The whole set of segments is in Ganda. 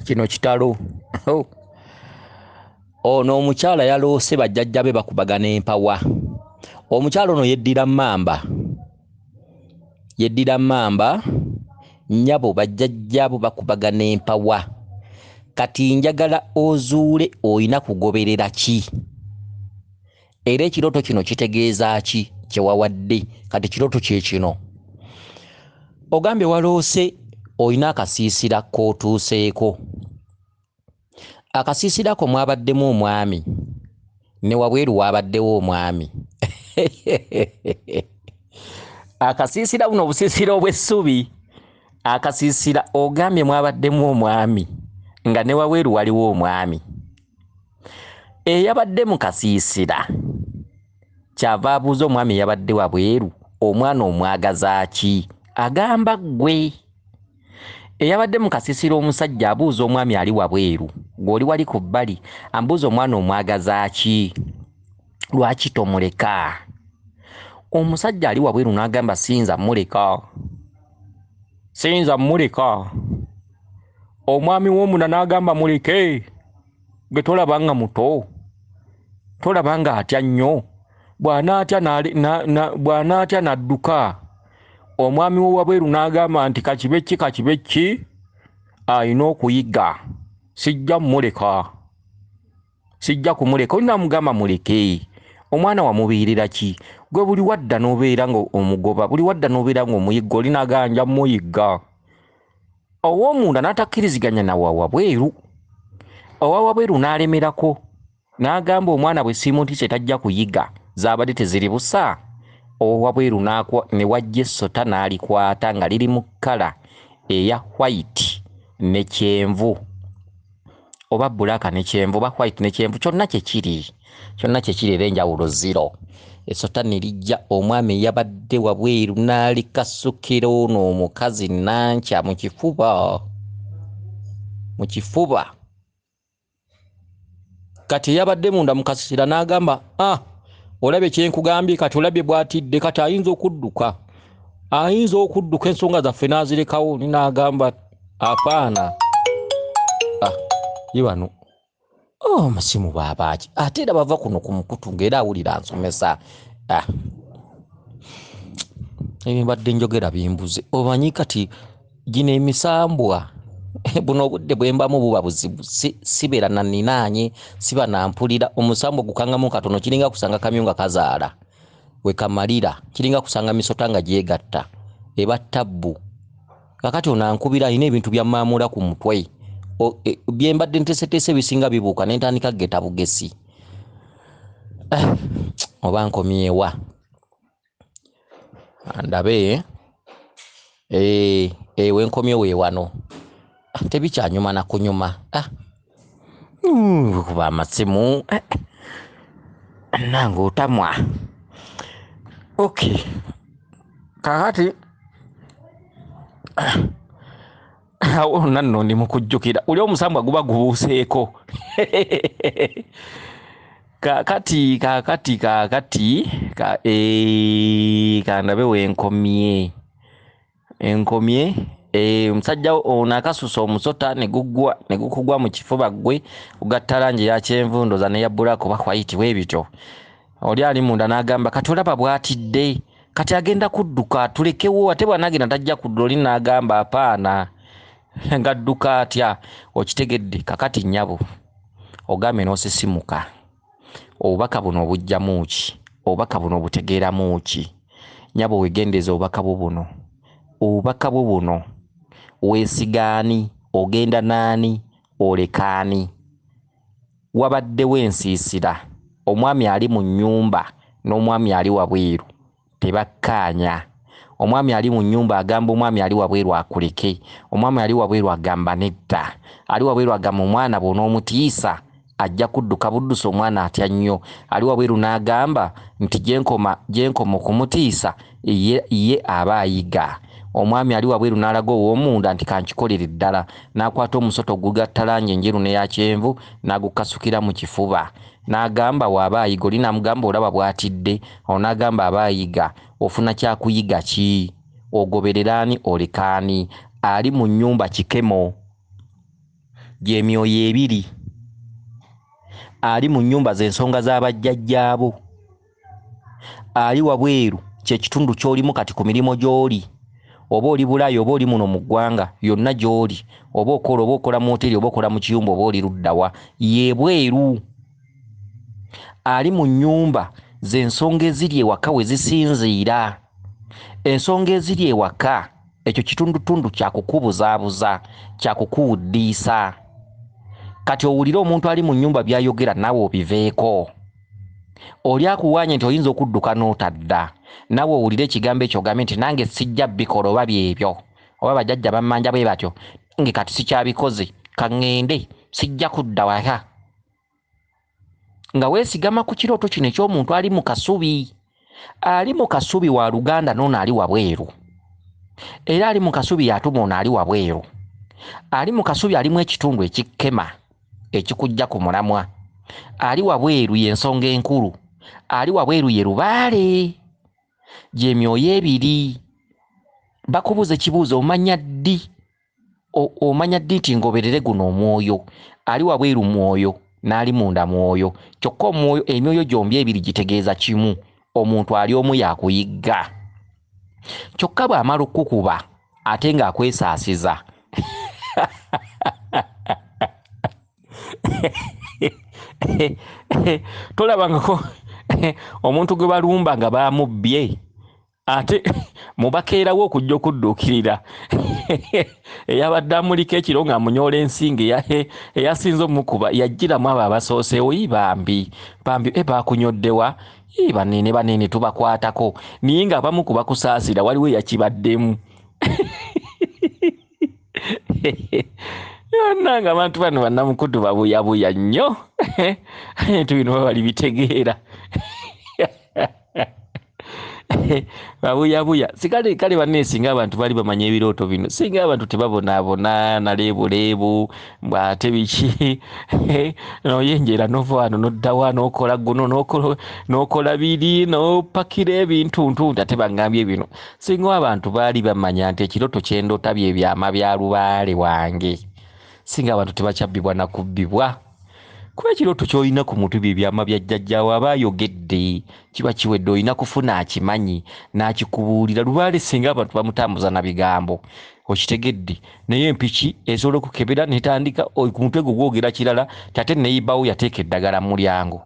Kino kitalo. Oh. Ono omukyala yaloose bajjajja be bakubagana empawa. Omukyala ono yeddira mmamba, yeddira mmamba. Nnyabo, bajjajjaabo bakubagana empawa. Kati njagala ozuule olina kugoberera ki, era ekirooto kino kitegeeza ki kye wawadde. Kati kirooto kye kino. Ogambye waloose olina akasiisira k'otuuseeko. Akasiisira ko mwabaddemu omwami, ne wabweru waabaddewo omwami. Akasiisira buno obusiisira obw'essubi, akasiisira ogambye mwabaddemu omwami nga ne wabweru waliwo omwami. Eyabadde mu kasiisira kyava abuuza omwami eyabadde wabweru, omwana omwagaza ki? Agamba ggwe. Eyabadde mu kasiisira omusajja abuuza omwami ali wabweru, gw'oli wali ku bbali, ambuuza omwana omwagaza ki? Lwaki tomuleka? Omusajja ali wabweru n'agamba siyinza mmuleka, siyinza mmuleka. Omwami w'omunda n'agamba muleke, gwe tolaba nga muto, tolaba nga atya nnyo, bw'anaatya bw'anaatya n'adduka. Omwami wo wabweru n'agamba nti kakibe ki, kakibe ki, alina okuyiga, sijja mmuleka, sijja kumuleka. Oli n'amugamba muleke, omwana wamubeerera ki? Gwe buli wadda n'obeera nga omugoba, buli wadda n'obeera ng'omuyigga, oli n'agamba nja mmuyigga. Ow'omunda n'atakkiriziganya na wa wabweru, owa wabweru n'alemerako n'agamba omwana bwe siimutiise tajja kuyiga, zaabadde teziri busa. Ow'owabweru ne wajja essota n'alikwata nga liri mu kkala eya white ne kyenvu, oba bbulaaka ne kyenvu, oba white ne kyenvu, kyonna kye kiri, kyonna kye kiri, era enjawulo zero. Essota ne lijja, omwami eyabadde wabweru n'alikasukira ono omukazi Nankya mu kifuba, mu kifuba. Kati eyabadde munda mu kasiisira n'agamba, ah, olabye kye nkugambye, kati olabye bw'atidde, kati ayinza okudduka, ayinza okudduka ensonga zaffe n'azirekawo. Ni n'agamba apaana. Ah, ye bano oh, amasimu baabaaki? Ate era bava kuno ku mukutu ng'era awulira nsomesa. Ah, ebyo mbadde njogera bimbuze. Omanyi kati gino emisambwa, buno obudde bwe mbamu buba buzibu, sibeera na ninaanye, siba na mpulira. Omusambwa gukangamu katono, kiringa kusanga kamyu nga kazaala we kamalira, kiringa kusanga misota nga gyegatta, eba tabbu. Kakati ono ankubira alina ebintu bya maamula ku mutwe, bye mbadde nteeseteese ebisinga bibuuka ne ntandika kugeta bugesi. Oba nkomyewa ndabe we nkomye we wano, tebikyanyuma na kunyuma. Kuba amasimu nange otamwa. Okay, kakati awo nanno ndi mu kujjukira oli omusambwa guba gubuuseeko. Kaakati kaakati kaakati ka, kandabe wenkomye, enkomye. Omusajja ono akasusa omusota ne gugwa, ne gukugwa mu kifuba ggwe, gugatta langi eya kyenvu ndowooza n'eya bbulaaka oba white bwe bityo. Oli ali munda n'agamba kati olaba bw'atidde, kati agenda kudduka tulekewo, ate bw'anaagenda tajja kudda. Oli n'agamba apaana, ng'adduka atya? Okitegedde? Kakati nnyabo ogambye n'osisimuka. Obubaka buno obuggyamu ki? Obubaka buno obutegeeramu ki? Nnyabo weegendereze obubaka bwo buno, obubaka bwo buno. Weesiga ani? Ogenda n'ani? Oleka ani? Wabaddewo ensiisira, omwami ali mu nnyumba n'omwami ali wabweru tebakkaanya. Omwami ali mu nnyumba agamba omwami ali wabweru akuleke, omwami ali wabweru agamba nedda. Ali wabweru agamba omwana bw'onoomutiisa ajja kudduka buddusi, omwana atya nnyo. Ali wabweru n'agamba nti gye nkoma okumutiisa ye aba ayiga. Omwami ali wabweru n'alaga ow'omunda nti kankikolere ddala, n'akwata omusota ogugatta langi enjeru n'eya kyenvu n'agukasukira mu kifuba. N'agamba bw'aba ayiga, oli n'amugamba olaba bw'atidde, ono n'agamba aba ayiga. Ofuna kyakuyiga ki? Ogoberera ani, oleka ani? Ali mu nnyumba kikemo. Gy'emyoyo ebiri. Ali mu nnyumba z'ensonga z'abajjajjaabo. Ali wabweru kye kitundu ky'olimu kati ku mirimu gy'oli. Oba oli Bulaaya oba oli muno mu ggwanga, yonna gy'oli, oba okola oba okola mu woteeri oba okola mu kiyumba oba oli ludda wa, ye bweru. Ali mu nnyumba z'ensonga eziri ewaka we zisinziira. Ensonga eziri ewaka ekyo kitundutundu kya kukubuzaabuza, kya kukuwuddiisa. Kati owulire omuntu ali mu nnyumba by'ayogera naawe obiveeko. Oli akuwaanye nti oyinza okudduka n'otadda, naawe owulire ekigambo ekyo ogambe nti nange sijja bikola oba byebyo, oba bajjajja bammanja bwe batyo, nange kati sikyabikoze, ka ŋŋende, sijja kudda waka. Nga weesigama ku kirooto kino eky'omuntu ali mu kasubi. Ali mu kasubi wa luganda n'ono ali wabweru. Era ali mu kasubi y'atuma ono ali wabweru. Ali mu kasubi alimu ekitundu ekikkema ekikujja ku mulamwa. Ali wabweru y'ensonga enkulu. Ali wabweru ye lubaale. Gy'emyoyo ebiri. Bakubuuza ekibuuzo omanya ddi? Omanya ddi nti ngoberere guno omwoyo? Ali wabweru mwoyo n'ali munda mwoyo. Kyokka omwoyo, emyoyo gyombi ebiri gitegeeza kimu. Omuntu ali omu yakuyigga. Kyokka bw'amala okukuba ate ng'akwesaasiza. Tolabangako omuntu gwe balumba nga bamubbye ate mubakeerawo okujja okudduukirira eyabadde amuliko ekiro ng'amunyoola ensingo eyasinze omukuba yajjiramu abo abasooseewo. Yi bambi bambi, baakunyoddewa? Yi banene banene tubakwatako, naye ng'abamu ku bakusaasira waliwo eyakibaddemu. Yonna abantu bano bannamukutu babuyabuya nnyo, ebintu bino baba balibitegeera. Babuyabuya. Sikale kale banne singa abantu bali bamanya ebirooto bino, singa abantu tebabonaabona na leebuleebu mbw'ate biki. Noyenjera nova wano nodda wa n'okola guno n'okola biri n'opakira ebintuntu ate bangambye bino. Singa abantu baali bamanya nti ekirooto kye ndoota bye byama bya lubaale wange, singa abantu tebakyabbibwa na kubbibwa. Kuba ekirooto ky'olina ku mutwe bye byama bya jjajjaawo aba ayogedde, kiba kiwedde, olina kufuna akimanyi n'akikubuulira. Lubaale singa abantu bamutambuza na bigambo, okitegedde. Naye empiki esobola okukebera n'etandika ku mutwe gwo gwogera kirala, ate neyibawo yateeka eddagala mu mulyango.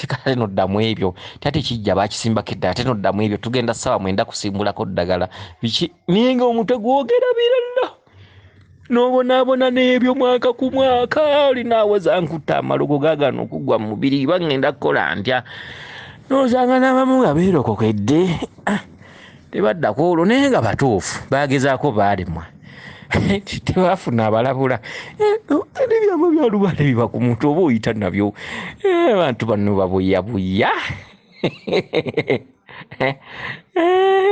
Kale noddamu ebyo, ate kijja baakisimbako eddagala, ate noddamu ebyo, tugenda ssaawa 9 kusimbulako ddagala. Biki? Naye nga omutwe gwogera birala. N'obonaabona n'ebyo mwaka ku mwaka, olinaaweza nkutta amalogo gaagano okuggwa mu mubiri, bagenda kukola ntya? N'osanga n'abamu nga beerokokedde, tebaddako olwo, naye nga batuufu, baagezaako baalemwa. Tebaafuna abalabula. Ebyama bya lubaale biba ku muntu oba oyita nabyo. Abantu bano babuyabuya.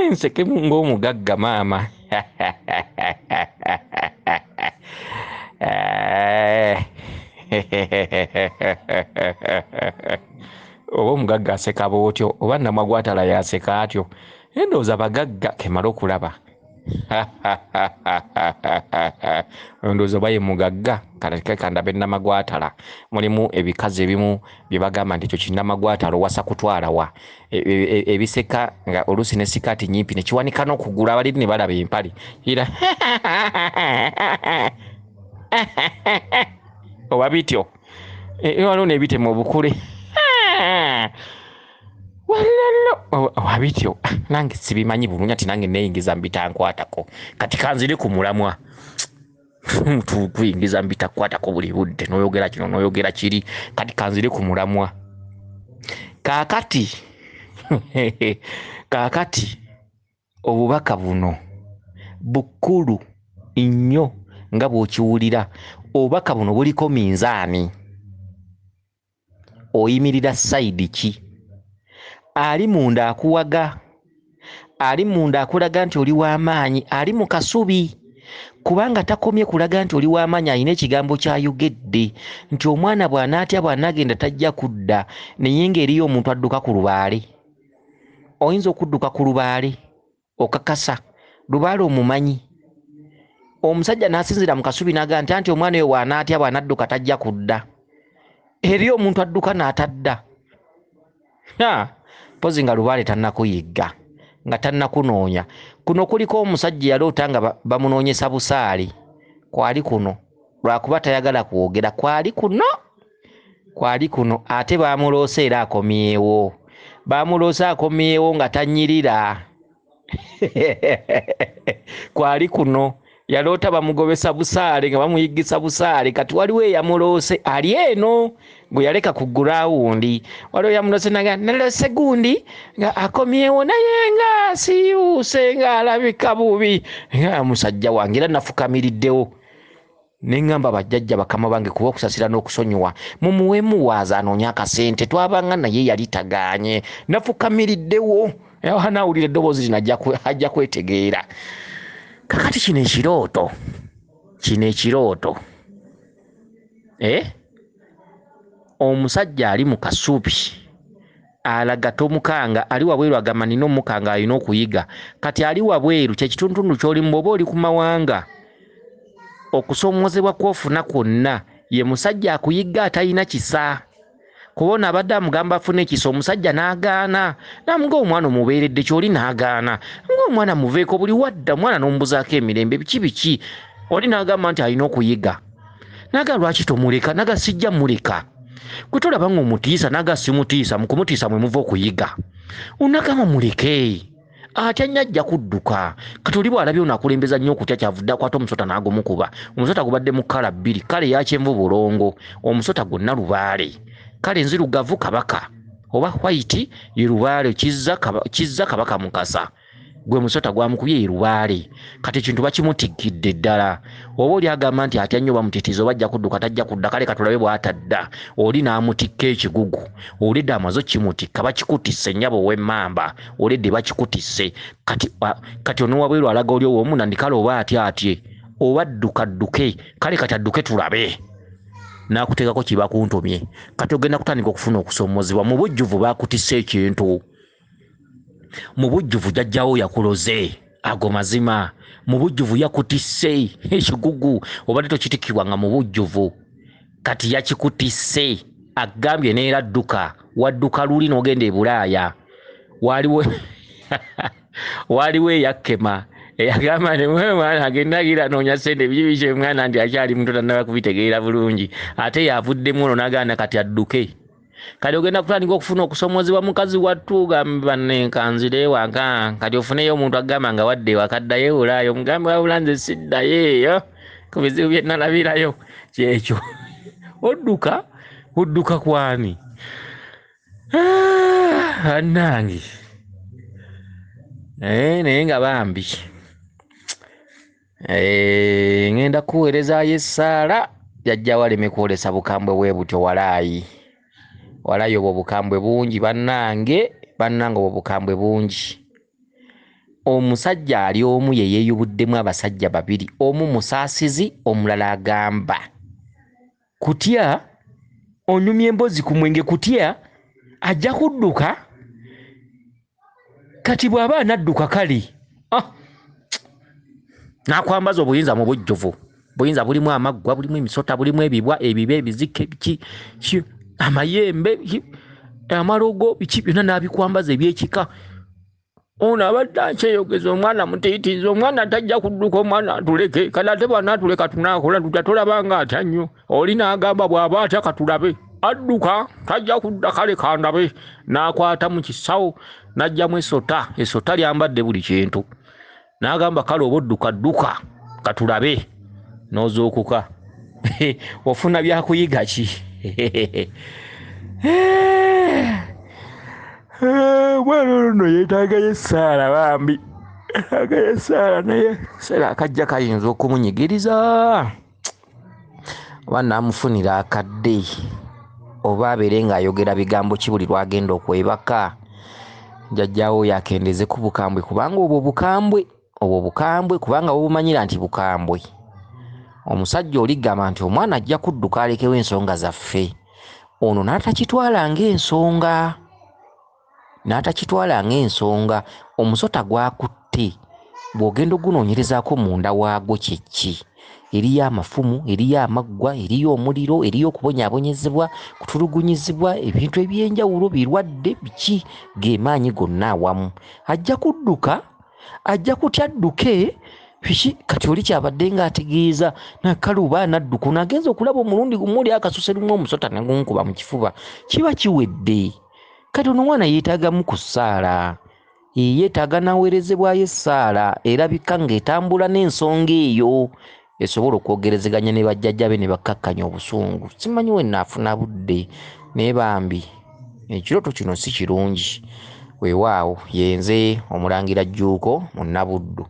Nsekemu ng'omugagga maama. Oba omugagga aseka bw'otyo, oba nnamagwatala y'aseka atyo. Endowooza bagagga kemala okulaba. Ndowooza oba ye mugagga, kale kandabe nnamagwatala. Mulimu ebikazi ebimu bye bagamba nti ekyo kinnamagwatala owasa kutwala wa. Ebiseka nga oluusi ne sikaati nnyimpi ne kiwanika n'okugulu, abaliri ne balaba empale. Era oba bityo. Waliwo n'ebitema obukule. Walalo, oba bityo. Nange sibimanyi bulungi ati nange neeyingiza mu bitankwatako. Kati kanzire ku mulamwa. Tukuyingiza mu bitakwatako buli budde, n'oyogera kino n'oyogera kiri. Kati kanzire ku mulamwa. Kaakati kaakati obubaka buno bukulu nnyo nga bw'okiwulira. Obubaka buno buliko minzaani. Oyimirira sayidi ki? Ali munda akuwaga, ali munda akulaga nti oli w'amaanyi, ali mu kasubi. Kubanga takomye kulaga nti oli w'amaanyi, alina ekigambo ky'ayogedde nti omwana bw'anaatya bw'anaagenda tajja kudda, naye ng'eriyo omuntu adduka ku lubaale. Oyinza okudduka ku lubaale okakasa lubaale omumanyi, Omusajja n'asinziira mu kasubi n'agamba nti anti omwana oyo bw'anaatya bw'anadduka tajja kudda. Eri omuntu adduka n'atadda. Mpozi nga lubaale tannakuyigga, nga tannakunoonya. Kuno kuliko omusajja eyaloota nga bamunoonyesa busaale. Kwali kuno, lwakuba tayagala kwogera. Kwali kuno, kwali kuno, ate baamuloose era akomyewo. Baamuloose akomyewo nga tanyirira. Kwali kuno, yaloota bamugobesa busaale nga bamuyigisa busaale. Kati waliwo eyamuloose ali eno gwe yaleka ku gurawundi. Waliwo eyamuloose naga naloose gundi nga akomyewo naye nga asiiwuuse ng'alabika bubi, nga musajja wange era nafukamiriddewo. Ne ŋŋamba bajjajja bakama bange kuba okusasira n'okusonyiwa mumuwe muwaaza anoonye akasente, twabanga naye yali tagaanye. Nafukamiriddewo, anaawulira eddoboozi lino ajja kwetegeera. Kakati kino ekirooto, kino ekirooto, omusajja ali mu kasubi alaga tomukanga, ali wabweru agamba nina omukanga alina okuyiga. Kati ali wabweru kye kitundutundu ky'olimu bw'oba oli ku mawanga, okusoomozebwa kw'ofuna kwonna ye musajja akuyigga atalina kisa. Kuba ono abadde amugamba afune ekisa, omusajja n'agaana. N'amuga omwana omubeeredde ky'oli n'agaana. Ng'omwana muveeko buli wadda, omwana n'omubuzaako emirembe, biki biki. Oli n'agamba nti alina okuyiga. N'agamba lwaki tomuleka? N'agamba sijja muleka. Gwe tolaba ng'omutiisa? N'agamba simutiisa, mu kumutiisa mwe muva okuyiga. Onagamba muleke. Atya nnyo ajja kudduka. Kati oli bw'alabye ono akulembeza nnyo okutya, kyavudde akwata omusota n'agumukuba. Omusota gubadde mu kkala bbiri, kkala eya kyenvu bulongo, omusota gwonna lubaale. Kale nzirugavu kabaka, oba white ye lubaale, kizza kabaka Mukasa. Gwe musota gwamukubye ye lubaale. Kati ekintu bakimutikkidde ddala. Oba oli agamba nti atya nnyo bamutitiiza oba ajja kudduka tajja kudda, kale katulabe bw'atadda. Oli n'amutikka ekigugu. Oledde amaze okkimutikka, bakikutisse nnyabo ow'emmamba. Oledde bakikutisse. Kati ono wabweru alaga oli ow'omunda nti kale oba atya atye, oba adduka adduke, kale kati adduke tulabe. N'akuteekako kibakuntumye. Kati ogenda kutandika okufuna okusoomozebwa. Mu bujjuvu baakutisse ekintu. Mu bujjuvu jjajjawo yakuloze. Ago mazima. Mu bujjuvu yakutisse ekigugu. Obadde tokitikkibwanga mu bujjuvu. Kati yakikutisse. Agambye n'era dduka. Wadduka luli n'ogenda e Bulaaya. Waliwo eyakkema. Eyagamba nti mwana agenda agira anoonya ssente, biki biki omwana nti akyali muto tannaba kubitegeera bulungi. Ate yavuddemu ono n'agaana kati adduke. Kati ogenda kutandika okufuna okusoomozebwa mukazi wattu, ogamba banne nzire ewaka. Kati ofuneyo omuntu agamba nga wadde ewaka addayo e Bulaaya, omugambe wabula nze siddayo eyo ku bizibu bye nalabirayo. Kyekyo. Odduka, odduka kwani? Bannange. Naye nga bambi. Ngenda kuweerezaayo essaala, jjajja aleme kwolesa bukambwe bwe butyo walaayi. Walaayi obwo bukambwe bungi bannange, bannange obwo bukambwe bungi. Omusajja ali omu ye yeeyubuddemu abasajja babiri, omu musaasizi, omulala agamba kutya, onyumya emboozi ku mwenge kutya, ajja kudduka. Kati bw'aba anadduka kale, n'akwambaza obuyinza mu bujjuvu. Buyinza bulimu amaggwa, bulimu emisota, bulimu ebibwa, ebibe, ebizike, biki, ki, amayembe, ki, amalogo, biki byonna n'abikwambaza eby'ekika. Ono abadde akyeyogeza omwana mutiitiiza, omwana tajja kudduka, omwana atuleke. Kati ate bw'anaatuleka tunaakola tutya? Tolaba nga atya nnyo. Oli n'agamba bw'aba atya katulabe. Adduka, tajja kudda, kale kandabe. N'akwata mu kisawo, n'aggyamu essota. Essota lyambadde buli kintu. N'agamba kale oba odduka dduka, katulabe. N'ozuukuka. Ofuna byakuyiga ki? Omwana ono nno yeetaagayo essaala bambi. Yeetaagayo essaala naye essaala akajja kayinza okumunyigiriza. Oba n'amufunira akadde, oba abeere ng'ayogera bigambo ki buli lw'agenda okwebaka. Jjajjaawo oyo akendeeze ku bukambwe, kubanga obwo bukambwe, obwo bukambwe, kubanga bubumanyira nti bukambwe. Omusajja oli gamba nti omwana ajja kudduka alekewo ensonga zaffe. Ono n'atakitwala ng'ensonga. N'atakitwala ng'ensonga. Omusota gwakutte Bw'ogenda ogunoonyerezaako munda waagwo kye ki? Eriyo amafumu, eriyo amaggwa, eriyo omuliro, eriyo okubonyaabonyezebwa, kutulugunyizibwa, ebintu eby'enjawulo, birwadde, biki, ge maanyi gonna awamu. Ajja kudduka, ajja kutya adduke, biki, kati oli kyabadde ng'ategeeza nakaluba anadduka, ono agenze okulaba omulundi gumu oli akasuse lumu omusota ne gunkuba mu kifuba, kiba kiwedde. Kati ono omwana yeetaagamu ku ssaala. Yeetaaga n'aweerezebwayo essaala erabika ng'etambula n'ensonga eyo esobola okwogerezeganya ne bajjajja be ne bakkakkanya obusungu. Simanyi we nnaafuna budde naye bambi ekirooto kino si kirungi. Weewaawo yenze Omulangira Jjuuko Munnabuddu.